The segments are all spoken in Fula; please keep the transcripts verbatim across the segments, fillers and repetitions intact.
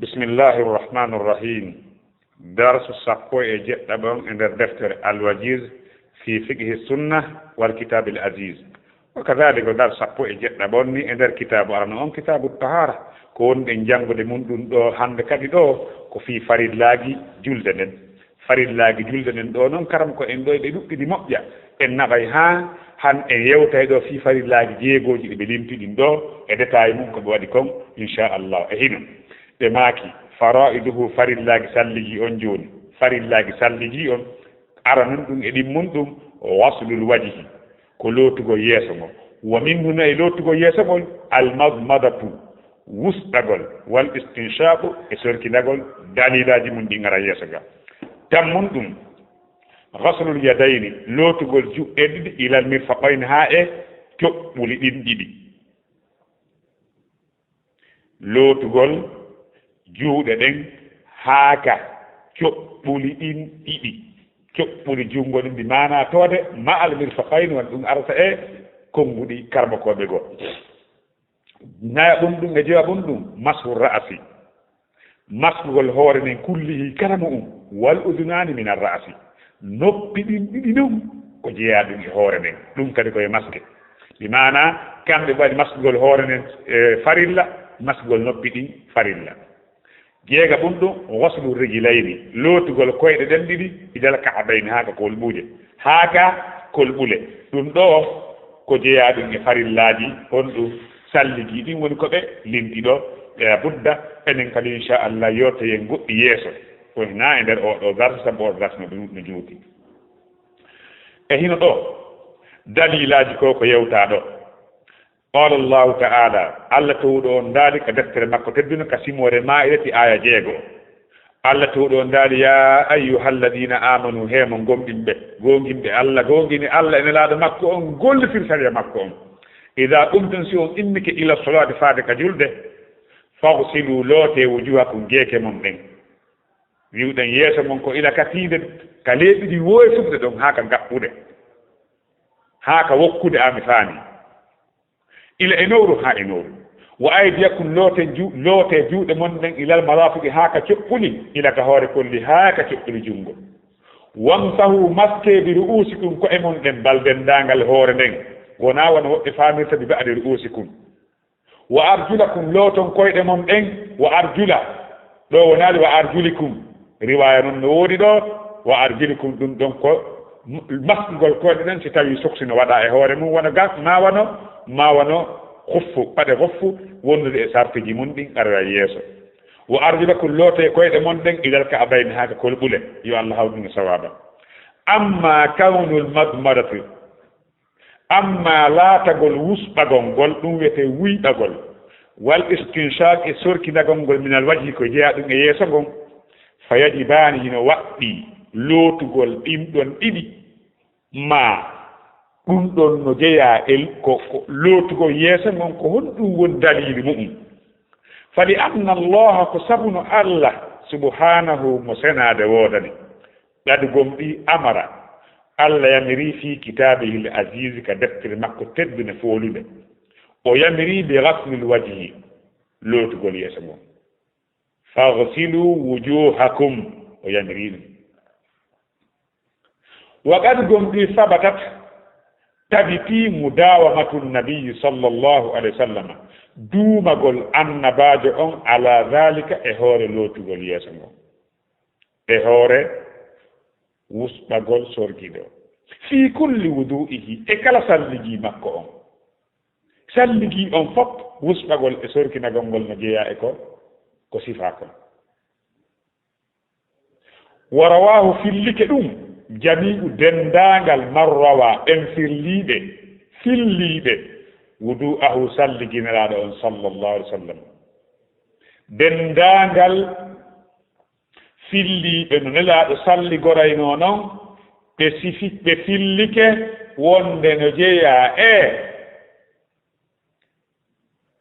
Bismillahi irrahmani irrahim. Darsu sappo e jeɗɗaɓon e nder deftere Alwajiz fi fiqhi sunna wal kitabil aziz. Wa kadhalika darsu sappo e jeɗɗaɓon ni e nder kitaabu arano on, kitaabu tahara. Ko wonɗen janngude mum ɗum ɗo hannde kadi ɗo ko fii farillaaji julde nden. Farillaaji julde nden ɗo noon, karam ko en ɗo eɓe ɗuɗɗi ɗi moƴƴa. En naɓay haa han en yewtay ɗo fii farillaaji jeegooji ɗi ɓe limti ɗin ɗo e détail mum ko ɓe waɗi kon, inchallah. E hino ɓe maaki, faraiduhu, farillaaji salliji on jooni, farillaaji salliji on, ara nun ɗum e ɗimmun ɗum, waslul wajhi, ko lootugol yeeso ngon. Wa minhu, no e lootugol yeeso ngon, almadmadatu, wusɗagol, wal istinshaqu, e sorkinagol, dalilaaji mum ɗin ara yeeso ga. Tammun ɗum, ghaslul yadayni, lootugol juɗɗe ɗiɗi, ilal mirfaqayni, haa e coɓɓuli ɗin ɗiɗi. Lootugol juuɗe ɗen haa ka coɓɓuli ɗin ɗiɗi. Coɓɓuli junngo ɗin, bi maana toode, ma'al mirfaqayni, won ɗum arata e konnguɗi karmokooɓe goo. Nayaɓun ɗum e jowaɓun ɗum, mashu ra'si. Masgugol hoore nden kullihi kala mu'um, wal udunaani min arra'si. Noppi ɗin ɗiɗi non ko jeyaa ɗum e hoore nden. Ɗum kadi ko e maske. Bi maana, kamɓe mbaɗi masgugol hoore nden, e, farilla, masgugol noppi ɗin farilla. Jeegaɓun ɗum, ghaslu rijilayni, lootugol koyɗe ɗen ɗiɗi, ilal ka'abayni, haa ka kolɓuuje, haa ka kolɓule. Ɗum ɗo ko jeyaa ɗum e farillaaji, on ɗum salliji ɗin woni ko ɓe limti ɗo, ɓe budda. Enen kadi, inchallah, yewtoyen goɗɗi yeeso. Ko hinaa e nder oo ɗoo darsu, sabu oo darsu no ɗum no juuti. E hino ɗoo, dalilaaji ko ko yewtaa ɗoo. Qala Allahu ta'ala, Allah towɗo on daali ka deftere makko teddunde ka simoore Maa'idati aaya jeego. Allah towɗo on daali, ya ayyuhalladina amanu, he mon gomɗinɓe, goongimɓe Allah, goongini Allah e nelaaɗo makko on, gollitir sariya makko on. Ida qumtum, si on immike, ila solaati, faade ka julde, faghsilu, loote, wujuhakum, geeke mon ɗen. Wi'uɗen yeeso mon ko ila ka tiinde, ka leeɓi ɗi woytude ɗon, haa ka gaɓɓude, haa ka wokkude ami faani. Ila e nowru haa e nowru. Wa aydiyakum, loote ju-, loote juuɗe mon ɗen, ilal marafiqi, haa ka coɓɓuli, ila ka hoore kolli, haa ka coɓɓuli junngo. Wamsahu, maske, bi ru'usikum, ko'e mon ɗen, bal denndaangal hoore nden. Wonaa wano woɓɓe faamirta bi ba'di ru'usikum. Wa arjulakum, looton koyɗe mon ɗen, wa arjula. Ɗo wonaali wa arjulikum. Riwaaya non no woodi ɗo, wa arjulikum, ɗum ɗon ko m-, maskugol koyɗe ɗen si tawi soksi no waɗa e hoore mum, wano ga, ma wano, ma wano khuffu, paɗe khuffu, wondude e sartiji mum ɗin arira yeeso. Wa arjulakum, loote koyɗe mon ɗen, ilal ka'abayni, haa ka kolɓule. Yo Allah hawnu en e sawaaba. Amma kawnul madmadati, amma laatagol wusɓagol ngol, ɗum wiyetee wuyɓagol, wal istinshaq, e sorkinagol ngol, minal wajhi, ko jeyaa ɗum e yeeso ngon, fa yajibaani, hino waɗɗii lootugol ɗin ɗon ɗiɗi, ma ɗum ɗon no jeyaa e ko, ko lootugol yeeso ngon, ko honɗum woni daliili mu'um? Fa li anna Allaha, ko sabu no Allah subhanahu mo senaade woodani, qad gomɗii amara, Allah yamiri fii kitaabihil aziizi, ka deftere makko teddunde foolunde. O yamiri bi ghaslil wajhi, lootugol yeeso ngon. Faghsilu wujuhakum, o yamiri ɗum. Wa qad gomɗii sabatat, tabitii, mudawamatu nabiyyi sallallahu alayhi wa sallam, duumagol annabaajo on, ala zalika, e hoore lootugol yeeso ngon. E hoore wusɓagol sorgido. Fii kulli wudu'ihi, e kala salligi makko on. Salligi on fop, wusɓagol e sorkinagol ngol no jeyaa e ko, ko sifaa kon. Wa rawaahu, fillike ɗum, jami'u, denndaangal, man rawaa, ɓen firliiɓe, filliiɓe, wudu'ahu, salligi Nelaaɗo on, sallallahu alaihi wasallam. Denndaangal filliiɓe no Nelaaɗo salligoraynoo non, ɓe sifi, ɓe fillike wonde no jeyaa e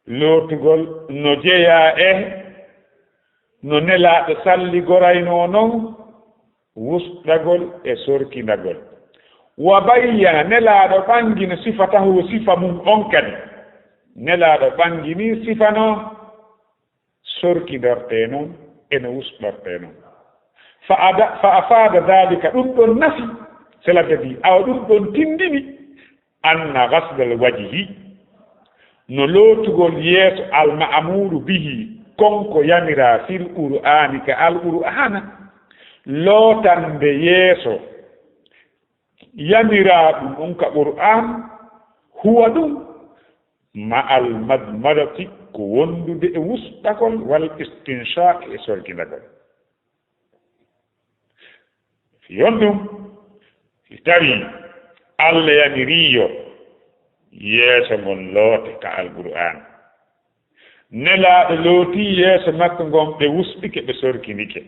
lootugol, no jeyaa e no Nelaaɗo salligoraynoo non, wusɗagol e sorkindagol. Wa bayyana, Nelaaɗo ɓanngini sifatahu, sifa mum on kadi. Nelaaɗo ɓanngini sifa non. sorkindortee noon, e no wusɓortee noon. Fa ada-, fa afada dalika, ɗum ɗon nafi, cela veut dire, awa ɗum ɗon tindini, anna ghaslal wajhi, no lootugol yeeso al ma'muru bihi, kon ko yamiraa fil qur'ani, ka al qur'ana, lootande yeeso yamiraa ɗum on ka qur'an, huwa ɗum, ma'al madmadati, ko wondude e wusɓagol, wal istinshaq, e sorkindagol. Si on ɗum, si tawi Allah yamirii yo yeeso ngon loote ka Alqur'aan, Nelaaɗo lootii yeeso makko ngon, ɓe wusɓike, ɓe sorkindike.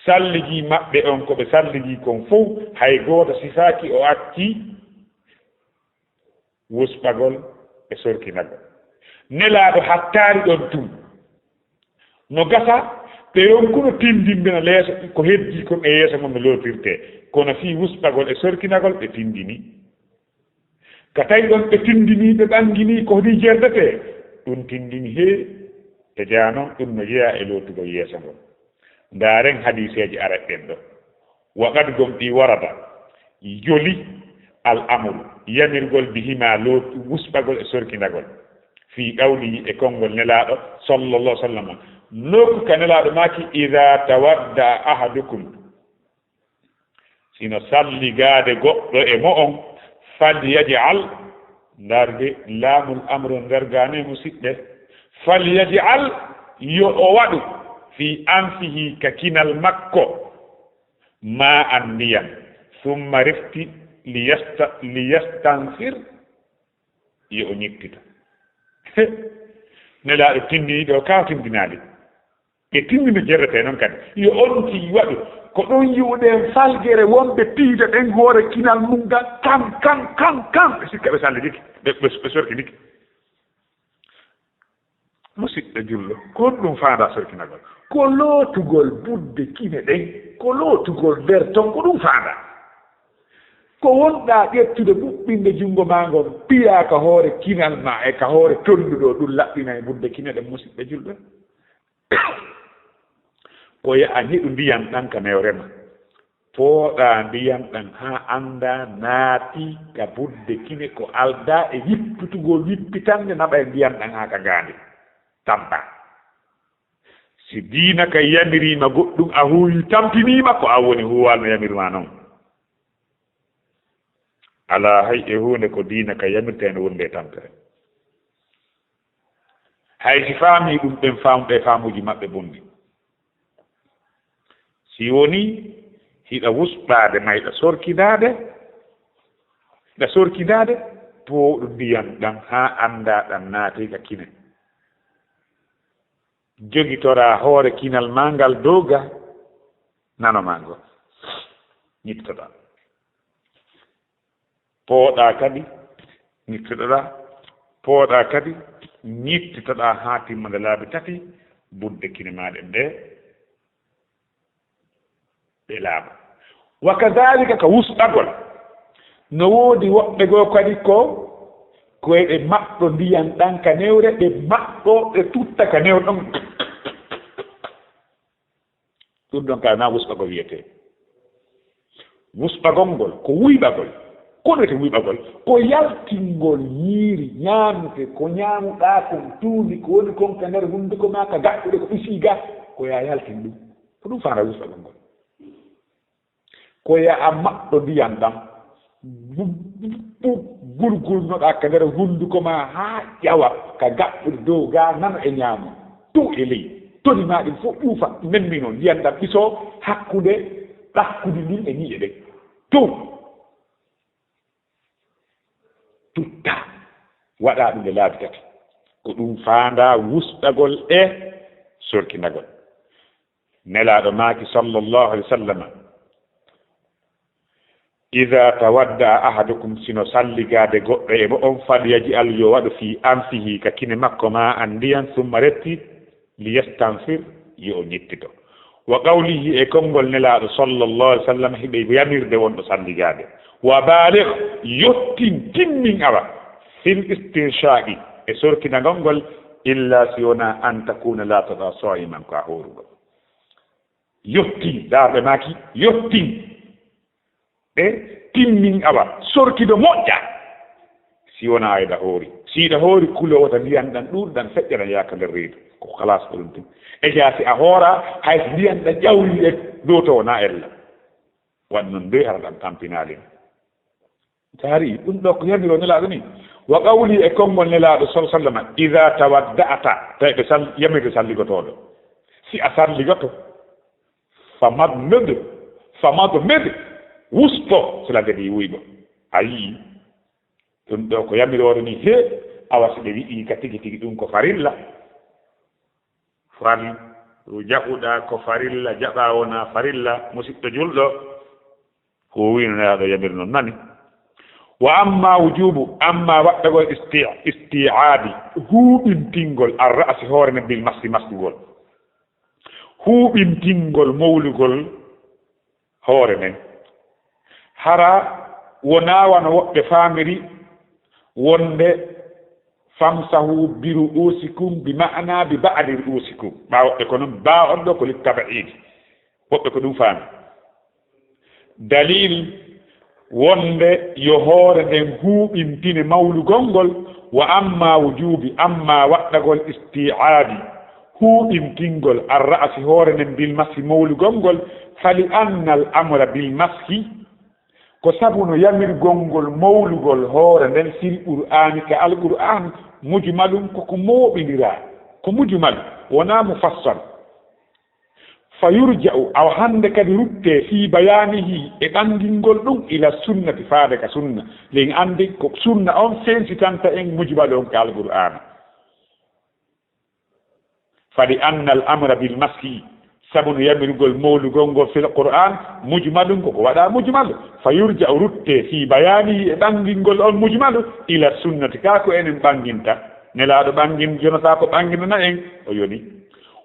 Salligii maɓɓe on, ko ɓe salligii kon fow, hay gooto sifaaki o accii wusɓagol e sorkinagol. Nelaaɗo hattaali ɗon tun. No gasa, ɓe ronkuno tindinde no leeso, ko heddii kon e yeeso ngon no lootirtee. Kono fii wusɓagol e sorkinagol, ɓe tindini. Ka tawi ɗon ɓe tindini, ɓe ɓanginii ko honii jerdetee, ɗun tindini hee e jaa non, ɗun no jeyaa e lootugol yeeso ngon. Ndaaren hadiiseeji arat ɗen ɗo. Wa qad gomɗii warada, joli, al amru, yamirgol, bihimaa, loot-, wusɓagol e sorkinagol. Fii qawlihi, e konngol Nelaaɗo, sallallahu alaihi wasallam. Nokku ka Nelaaɗo maaki, "Idaa tawadda ahadukum." Si no salligaade goɗɗo e mo'on, "Falyaj'al", ndaarde laamul amru nder gaane musiɓɓe, "Falyaj'al", yo o waɗu, "fii anfihi", ka kinal makko, "maa'an", ndiyan, "summa refti liyasta-, liyastansir", yo o ñittita. Nelaaɗo tindini ɗo ka o tindinaali. Ɓe tindini jerrete noon kadi. Yo on ti waɗu. Ko ɗum yi'uɗen falgere wonɓe piida ɗen hoore kinal mum ngal, kan, kan, kan, kan. Ɓe sikka ɓe sallidiki. Ɓe, ɓe, ɓe sorkiniki. Musidɗo julɗo, ko honɗum faandaa sorkinagol? Ko lootugol budde kine ɗen, ko lootugol nder ton, ko ɗum faandaa. Ko wonɗaa ƴettude ɓuɓɓinde junngo maa ngon, piyaa ka hoore kinal maa e ka hoore tolluɗo, ɗum laɓɓinay budde kine ɗen, musidɓe julɓe. Ko yo a nyeɗu ndiyan ɗan ka newre ma. Pooɗaa ndiyan ɗan haa anndaa naati ka budde kine ko aldaa e yippitugol, yippitande naɓay ndiyan ɗan haa ka ngaandi. Tampa. Si diina ka yamiriima goɗɗum, a huuwii, tampiniima, ko an woni huuwaali no yamirimaa non. Alaa hay e huunde ko diina ka yamirta hino wondi e tampere. Hay si faamii ɗum, ɓen faamuɓe faamuuji maɓɓe bonɗi. Si wonii hiɗa wusɓaade maa hiɗa sorkindaade, hiɗa sorkindaade, pooɗu ndiyan ɗan haa anndaa ɗan naatii ka kine. Jogitoraa hoore kinal maa ngal dow ga nano maa ngo. Ñittitoɗaa. Pooɗaa kadi, ñittitoɗaa. Pooɗaa kadi, ñittitoɗaa haa timmande laabi tati, budde kine maa ɗen ɗe, ɗe laaɓa. Wa kadaalika ka wusɓagol. No woodi woɓɓe goo kadi ko koyɗe maɓɓo ndiyan ɗan ka newre, ɓe maɓɓo, ɓe tutta ka newre ɗon. Ɗum ɗon ka na wusɓagol wiyetee. Wusɓagol ngol ko wuyɓagol. Ko wiyetee wuyɓagol? Ko yaltingol ñiiri ñaamete, ko ñaamuɗaa kon tuundi, ko woni kon ka nder hunnduko maa ka gaɓɓuɗe ko ɓisii ga, ko yo a yaltin ɗum. Ko ɗum faandaa wusɓagol ngol. Ko yo a maɓɓo ndiyan ɗan. Bu-, bu-, bu-, gulgulnoɗaa ka nder hunnduko maa haa ƴawa ka gaɓɓude dow gaa nano e ñaamo. Dow e ley. Toni maa ɗin fof ƴuufa, memmino ndiyan ɗan ɓisoo hakkunde ɗakkudi ndin e ñiiƴe ɗen. Dow. Tutta. Waɗaa ɗum e laabi tati. Ko ɗum faandaa wusɗagol e sorkinagol. Nelaaɗo maaki, sallallahu alaihi wasallam, "Iza tawadda ahadukum", sino salligaade goɗɗo e mo'on, "falyaj'al", yo waɗu, "fi anfihi", ka kine makko, "ma'an", ndiyan, "summa", refti, "liyastansir", yo o ñittito. Wa qawlihi, e konngol Nelaaɗo, sallallahu alaihi wasallam, hiɓe yamirde wonɗo salligaade, "Wa baligh", yottin, timmin awa, "fil istinshaqi", e sorkinagol ngol, illa si wonaa an takuna laa tadaa saiman, ko a hooruɗo. Yottin, daarɗe maaki, yottin. E timmin awa, sorkido moƴƴa. Si wonaa a yiɗa hoori. Si yiɗa hoori, kulo wota ndiyan ɗan ɗuuɗan feƴƴana yaaka nder reedu. Ko khalas ko ɗum tun. E jaa si a hoora, hay si ndiyan ɗan ƴawri e dow to wonaa ella. Waɗi non doy hara ɗan tampinaali. Taari, ɗum ɗo ko yamiro Nelaaɗo ni. Wa qawli, e konngol Nelaaɗo sal sallama, "Idaa tawadda'ta", tawi ɓe sal-, yamirde salligotooɗo. Si a salligoto, "famadmid, famadmid", wusto, cela veut dire wuyɓo. A yii, ɗum ɗo ko yamiroore ni, he, awa si ɓe wi'i ka tigi tigi ɗum ko farilla. Fal jaɓuɗa ko farilla, jaɓa wona farilla, musiɗɗo julɗo. Ko wino Nelaaɗo yamiri non nani. Wa amma wujubu, amma waɗɗagol isti-, isti'aabi, huuɓintingol ar-ra'si hoore nden bil masi maskugol. Huuɓintingol mowlugol hoore nden. Hara wonaa wano woɓɓe faamiri wonde famsahu bi ru'usikum bi ma'ana bi ba'di ru'usikum. Ɓaawo ɓe ko non baa on ɗo ko lit tabaidi. Woɓɓe ko ɗum faami. Dalil wonde yo hoore nden huuɓintine mowlugol ngol, wa amma wujubi, amma waɗɗagol isti'aabi, huuɓintingol ar-ra'si hoore nden bil mashi mowlugol ngol, fali annal amra bil mashi, ko sabu no yamirgol ngol mowlugol hoore nden fil Qur'aani ka Al-Qur'aan, mujmalun ko ko mooɓindiraa, ko mujmal, wonaa mufassal. Fa yurja'u, awa hannde kadi ruttee, fii bayaanihi, e ɓanngingol ɗum, ila sunnati, faade ka sunna. Len anndi ko sunna on fensitanta en mujmal on ka Alqur'aana. Fali annal amra bil mashi, sabu no yamirgol mowlugol ngol fil Qur'aan, mujmalun, ko ko waɗaa mujmal. Fa yurja'u, ruttee, fii bayaanihi, e ɓanngingol on mujmal, ila sunnati, kaa ko enen ɓannginta. Nelaaɗo ɓanngin, jonataa ko ɓannginana en, o yoni.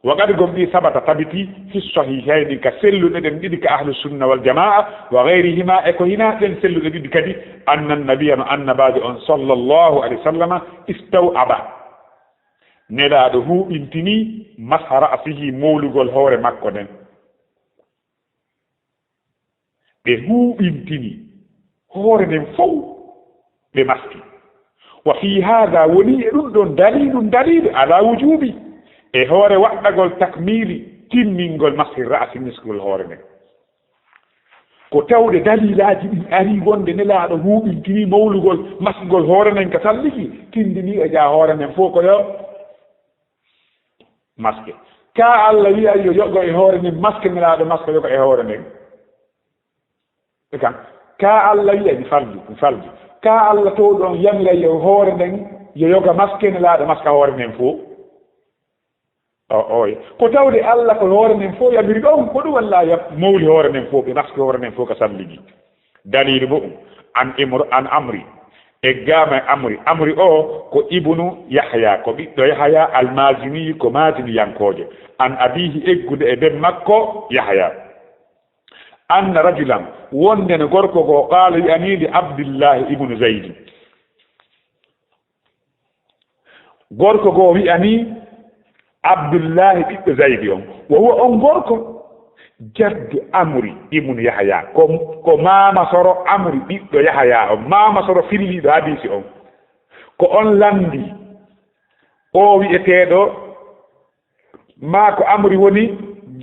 Wa qad gomɗii sabata tabiti fi sahihayni ka selluɗe ɗen ɗiɗi ka ahlu sunna wal jamaa wa gayrihima e ko hinaa ɗen selluɗe ɗiɗi kadi anna nabiya no annabaajo on sallallahu alayhi wa sallama istaw'aba nelaaɗo huuɓintini masha ra'sihi mowlugol hoore makko nden. Ɓe huuɓintini hoore nden fow, ɓe maski. Wa fii haada, woni e ɗum ɗon, daliilun, daliilu, ala wujuubi, e hoore waɗɗagol takmiili, timmingol maski ra'asi, maskugol hoore nden. Ko tawde daliilaaji ɗin arii wonde Nelaaɗo huuɓintini mowlugol, maskugol hoore nden ka salligi, tindini e jaa hoore nden fow ko yo maske. Ka Allah wi'a yo yogo e hoore nden, maske Nelaaɗo maska yoga e hoore nden. E kan, ka Allah wi'a mi falji, mi falji. Ka Allah to ɗon yamira yo hoore nden, yo yoga maske Nelaaɗo maska hoore nden fow. O, oy. Ko tawde Allah ko hoore nden fow yamiri ɗon, ko ɗum walla ya-, mowli hoore nden fow, ɓe maski hoore nden fow ka salligi. Daliilu mu'um, an Imr-, an Amri. Eggaama e Amri. Amri o ko ibnu Yahya, ko ɓiɗɗo Yahya Al-Mazini, ko Maziniyankoojo. An abiihi, eggude e ben makko Yahya. Anna rajulan, wonde no gorko goo, qaala, wi'ani li Abdullahi ibnu Zaydi. Gorko goo wi'ani Abdullahi ɓiɗɗo Zaydi on. Wa huwa on gorko, jaddu Amri ibnu Yahya. Ko, ko maama soro Amri ɓiɗɗo Yahya on. Maama soro filliiɗo hadiisi on. Ko on lanndi o wi'eteeɗo maa ko Amri woni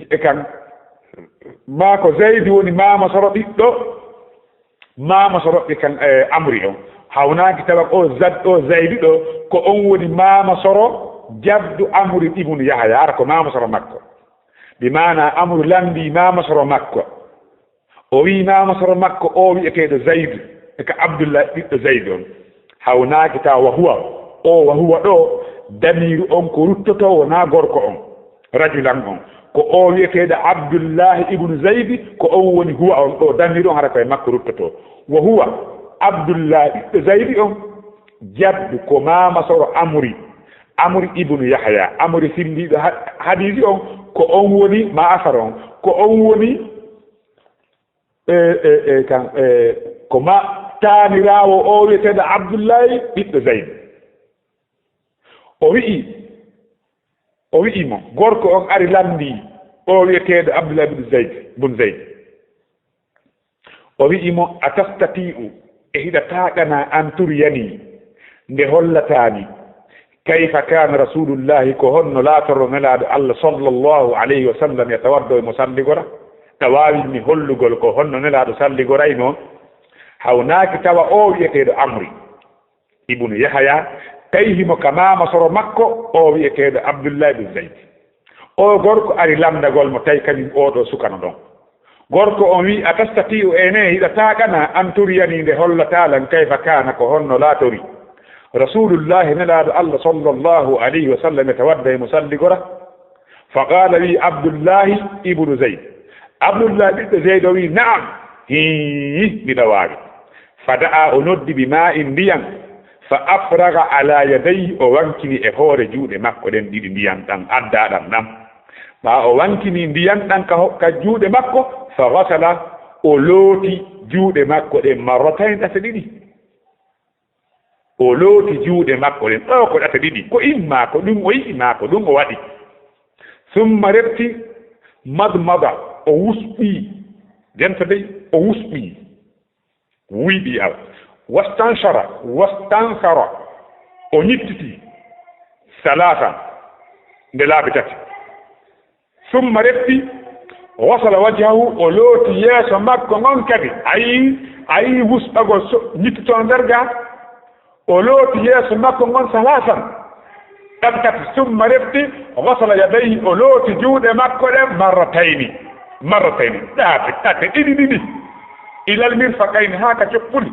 e kan, maa ko Zaydi woni maama soro ɓiɗɗo, maama soro ɓe kan, eh, Amri on. Hawnaaki tawa o Zad-, o Zaydi ɗo, ko on woni maama soro jaddu Amri ibnu Yahya, hara ko maama soro makko. Bi maana Amru lanndi maama soro makko. O wi'i maama soro makko o wi'eteeɗo Zaydu, e ka Abdullahi ɓiɗɗo Zaydu on. Hawnaaki tawa wa huwa, o wa huwa ɗo, damiiru on ko ruttotoo wonaa gorko on, rajulan on. Ko o wi'eteeɗo Abdullahi ibnu Zaydi, ko on woni huwa on ɗo, damiiru on hara ko e makko ruttotoo. Wa huwa, Abdullahi ɓiɗɗo Zaydi on, jaddu ko maama soro Amri, Amri ibnu Yahya, Amri filliiɗo ha-, hadiisi on, ko on woni, ma asar on, ko on woni, e, e, e, kan, e, ko ma taaniraawo o wi'eteeɗo Abdullahi ɓiɗɗo Zayd. O wi'i, O wi'i mo, gorko on ari lamndii, o wi'eteeɗo Abdullah bin Zayd, bun Zayd. O wi'i mo, "Atastati'u, e hiɗa taaɗana an turiyani, nde hollataani, kayfa kana Rasulullahi, ko honno laatoro Nelaaɗo Allah sallallahu alayhi wa sallam yatawaddo e mo salligora? A waawi mi hollugol ko honno Nelaaɗo salligorayno?" Hawnaaki tawa o wi'eteeɗo Amri ibnu Yahaya, tawi himo ka maama soro makko, o wi'eteeɗo Abdullahi bin Zayd. O gorko ari lamndagol mo, tawi kañum oo ɗoo suka no ɗon. Gorko on wi'i, "Atastati'u, ene hiɗa taaɗana an turiyani, nde hollataa lan, kayfa kana, ko honno laatori Rasulullahi, Nelaaɗo Allah sallallahu alayhi wa sallam, e tawadda e mo salligora?" Fa qala, wi'i Abdullahi ibnu Zayd. Abdullahi ɓiɗɗo Zayd o wi'i, "Na'am, hii, miɗa waawi." Fa da'a, o noddi, bi ma'in, ndiyan. Fa afraga ala yadayhi, o wankini e hoore juuɗe makko ɗen ɗiɗi ndiyan ɗan addaa ɗan ɗan. Ɓaa o wankini ndiyan ɗan ka ho-, ka juuɗe makko, fa ghasala, o looti juuɗe makko ɗen marratayn, ɗate ɗiɗi. O looti juuɗe makko ɗen, ɗoo ko ɗate ɗiɗi, ko imma ko ɗum o yi'i, maa ko ɗum o waɗi. Summa refti madmada, o wusɓi, denta dey, o wusɓi, wuyɓi awa. Wastanshara, wastanshara, o ñittiti, salaasan, nde laabi tati. Summa refti, ghasala wajhahu, o looti yeeso makko ngon kadi. Ayi, ayi wusɓagol so, ñittitoo nder ga. O looti yeeso makko ngon salaasan. Ɗaɓɓi tati, summa refti, ghasala yadayhi, o looti juuɗe makko ɗen marratayni. Marratayni. Ɗaate, ɗate, ɗiɗi, ɗiɗi. Ilal mirfaqayni, haa ka coppuli.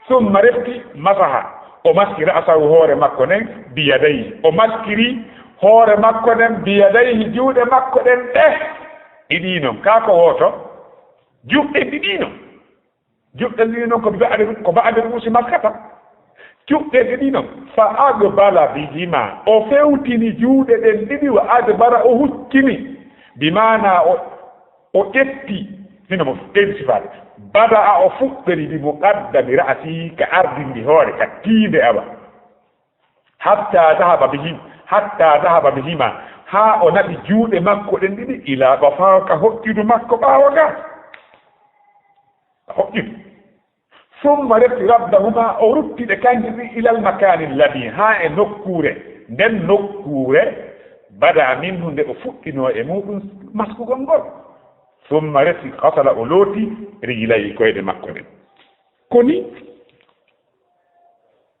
Summa refti, masaha. O maski ra'sahu, hoore makko nden, biyadayhi. O maskiri hoore makko nden, biyadayhi, juuɗe makko ɗen ɗe. Ɗiɗi non, kaa ko wooto? Juuɗe ɗiɗi non. Juuɗe ɗiɗi non ko ba'da, ko ba'da ru'usi maskata. Juuɗe ɗiɗi non. Fa aqbala bihima. O fewtini juuɗe ɗen ɗiɗi, wa adbara, o huccini. Bi maana o, o ƴetti. Hino mo ɓeydi sifaade. Bada'a, o fuɗɗori bi muqaddami ra'si, ka ardindi hoore, ka tiinde awa. Hatta dahaba bihim-, hatta dahaba bihima, haa o naɓi juuɗe makko ɗen ɗiɗi, ila qafa, ka hoƴƴudu makko ɓaawo ga. Ka hoƴƴudu. Summa refti raddahuma, o rutti ɗe kanji ɗi ilal makani alladi, haa e nokkuure, nden nokkuure, bada minhu, nde o fuɗɗinoo e muɗum maskugol ngol. Summa refti ghasala, o looti, rijlayhi, koyɗe makko ɗen. Ko ni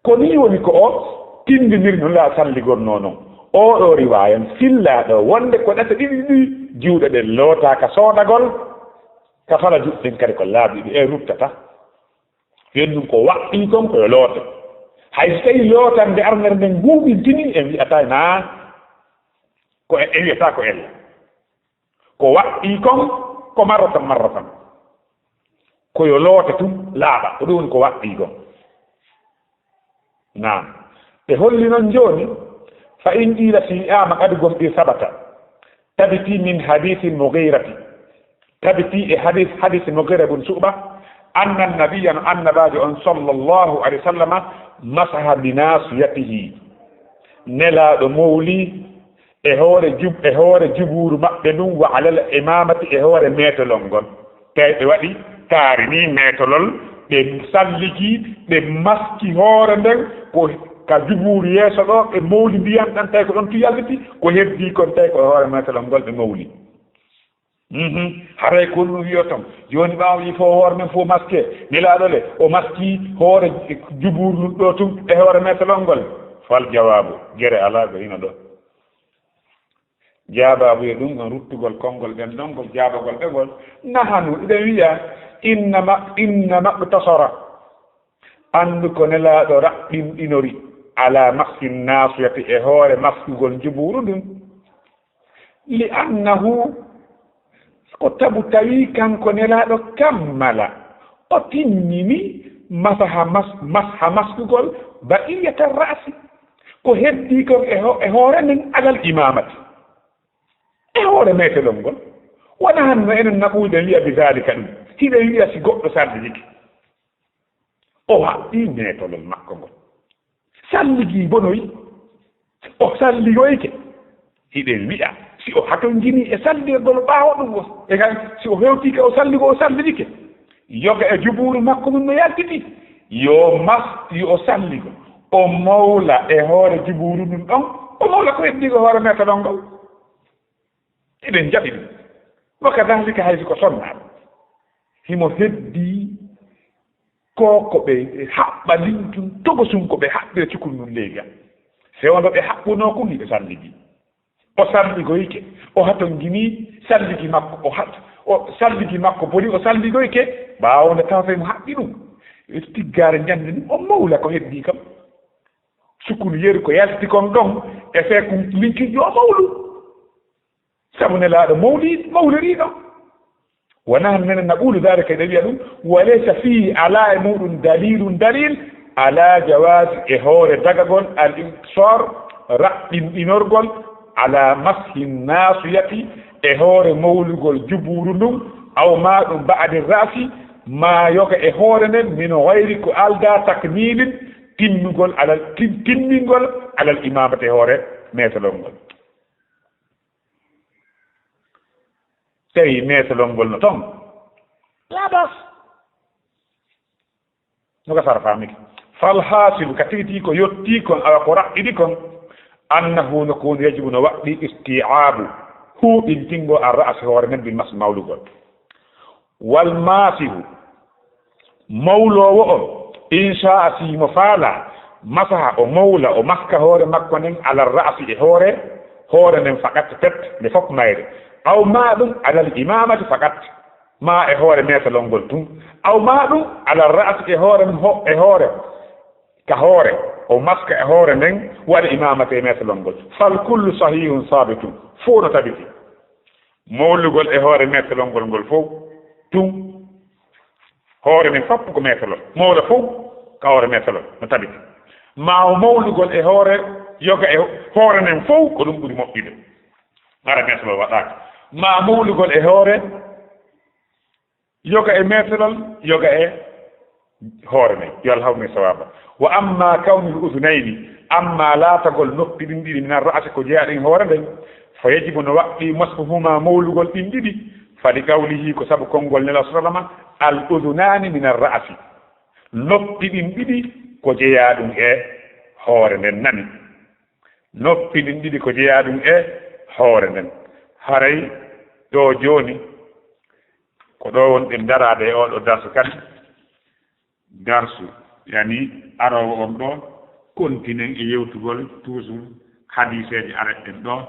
Ko nii woni ko o tinndiniri no la salligornoo non. Oo ɗoo riwaaya on fillaa ɗoo wonde ko ɗate ɗiɗi ɗi juuɗe ɗen lootaa ka soodagol, ka fala juuɗe ɗen kadi ko laabi ɗiɗi e ruttata. Ɓen ɗum ko waɗɗii kon ko yo loote. Hay so tawii lootannde arnere nden huuɓintinii, en wi'ataa naa ko e, en wi'ataa ko ella. Ko waɗɗii kon, ko marratan marratan. Ko yo loote tun laaɓa, ko ɗum woni ko waɗɗii kon. Naam. Ɓe holli non jooni, fa in qiila si'ama, kadi gomɗii sabata. Tabiti min hadiisi Mughirati. Tabiti e hadiis, hadiisi Mughira bun Shu'ba, anna nabiyya, no annabaajo on sallallahu alayhi wa sallama, masaha bi naasiyatihi. Nelaaɗo mowli e hoore jub-, e hoore jubuuru maɓɓe ndun, wa alal imaamati, e hoore meetolol ngol. Tawi ɓe waɗi taari ni meetolol, ɓe salligi, ɓe maski hoore nden, ko ka jubuuru yeeso ɗoo, ɓe mowli ndiyan ɗan, tawi ko ɗon tun yaltiti, ko heddii kon, tawi ko e hoore meetolol ngol ɓe mowli. Mhm. Haray ko ɗum wi'oton, jooni ɓaawo ɗii fof hoore men fof maske, Nelaaɗo le, o maski hoore jubuuru ndun ɗoo tun e hoore meetolol ngol. Fal jawaabu, gere alaa, ko hino ɗoo. Jaabaabu e ɗum ɗon ruttugol konngol ɓen ɗon ngol jaabagol ɓe ngol. Nahanu, iɗen wi'a, innama, innama iqtasara. Anndu ko Nelaaɗo raɓɓinɗinori ala maski naasiyati e hoore maskugol njubuuru ndun. Li annahu, ko tabu tawi kanko Nelaaɗo kammala, o timmini masaha mas-, masha maskugol baqiyata ra'si. Ko heddii kon e ho-, e hoore nden alal imaamati. E hoore meetelol ngol. Wona hanno enen naɓuuji ɗen wi'a bi zaalika ɗum. Hiɗen wi'a si goɗɗo salligike. O haɓɓii meetolol makko ngol. Salligii bonoyi. O salligoyike. Hiɗen wi'a, si o hatonjinii e salligol ɓaawo ɗum, o, e kay, si o hewtii ka o salligo, o sallidike, yoga e jubuuru makko ɗum no yaltiti, yo mas, yo o salligo, o mawla e hoore jubuuru ɗum ɗon, o mawla ko heddi ko hoore meetalol ngol. Hiɗen jaɓi ɗum. Wa kadhalika, hay si ko sonnaaɗo, himo heddi ko, ko ɓe haɓɓa lintun togo sun, ko ɓe haɓɓira cukun nun leyga. Fewndo ɓe haɓɓunoo kun, hiɓe salligi. O salligoyke, o hatonjinii salligi makko, o hat-, o salligi makko boni, o salligoyke, ɓaawo nde tawata mo haɓɓi ɗum. E tiggaare njande ni, o mawla ko heddi kam. Sukun yeru ko yalti kon ɗon, e fee kun linkin yo mawlu. Sabu Nelaaɗo mawli, mawliriiɗo. Wonaa menen naqulu daalika, eɗen wi'a ɗum, wa laysa fiihi, alaa e muuɗum, daliilun, daliil, alaa jawaazi, e hoore dagagol, al iqtisaar, raɓɓinɗinorgol, alaa mashi naasiyati, e hoore mawlugol jubuuru ndun, aw maa ɗum ba'di ra'si, maa yoga e hoore nden, min gayri, ko aldaa, takmiilin, timmugol, alal, tim-, timmingol, alal imaamati, e hoore meetalol ngol. Tawi meetalol ngol no ton. Laa bas. No ka sara faamike. Fal haasilu, ka tigi tigi ko yottii kon, awa ko raɓɓiɗi kon, annahu, no ko woni, yajibu, no waɗɗii, isti'aabu, huuɓintingol, ar ra'si, hoore nden, bil mashi, mawlugol. Wal maasihu, mawloowo on, in shaa'a, si mo faalaa, masaha, o mawla, o maska hoore makko nden, alal ra'si, e hoore, hoore nden faqat, pet, nde fof mayre. Aw maa ɗum, alal imaamati faqat, maa e hoore meetalol ngol tun. Aw maa ɗum, alal ra'si, e hoore, ho-, e hoore, ka hoore, o maska e hoore nden, wa alal imaamati, e meetalol ngol. Fal kullu sahihun saabitun, fof no tabiti. Mawlugol e hoore meetalol ngol, ngol fof tun, hoore nden fof ko meetalol, mawla fof ka hoore meetalol no tabiti. Maa o mawlugol e hoore, yoga e hoore nden fof, ko ɗum ɓuri moƴƴude. Hara meetalol waɗaaka. Maa mawlugol e hoore, yoga e meetalol, yoga e hoore nden, yo Allah hawnu en sawaaba. Wa amma kawnul udunayni, amma laatagol noppi ɗin ɗiɗi, minar ra'si, ko jeyaaɗo e hoore nden, fa yajibu, no waɗɗii, mashuhuma, mawlugol ɗin ɗiɗi, fa li qawlihi, ko sabu konngol Nelaaɗo, sallallahu alayhi wa sallam, al udunaani minar ra'si, noppi ɗin ɗiɗi ko jeyaaɗum e hoore nden, nani. Noppi ɗin ɗiɗi ko jeyaaɗum e hoore nden. Haray ɗoo jooni, ko ɗoo wonɗen daraade e oo ɗoo darsu kadi. Darsu, yani, aroowo on ɗoo, kontinen e yewtugol toujours hadiiseeje aretɗen ɗoo.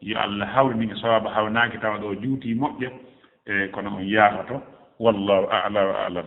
Yo Allah hawrin en e sawaaba, hawnaaki tawa ɗoo juuti moƴƴa, e kono on yaafoto. Wallahu a'la wa a'lam.